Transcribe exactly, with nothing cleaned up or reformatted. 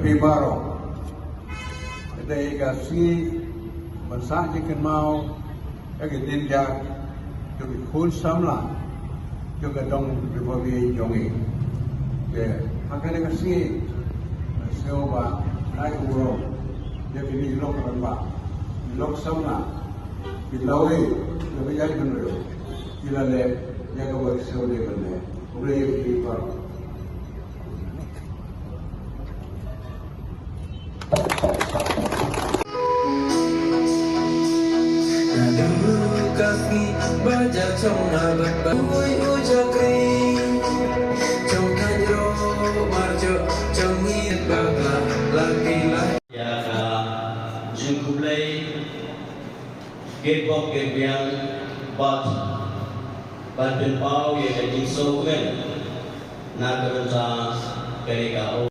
Phi baroh. Ka dei ka sngi ban sah jingkynmaw ïa ki dieng jong ki khun samla jong ka dong Ri Bhoi jong ngi. Te ha kane ka sngi nga sngew ba ai u burom ïa kine ki lok rangbah, ki lok samla, ki lawei, ki ba ïaid bynriew, ki la leh ïa kaba ki sngew dei ban leh. Khublei ïa phi baroh. Ïa ka jingkhublei Kyrpad kyrpad bad ban pynpaw ïa ka jingsngewkmen na ka bynta kane ka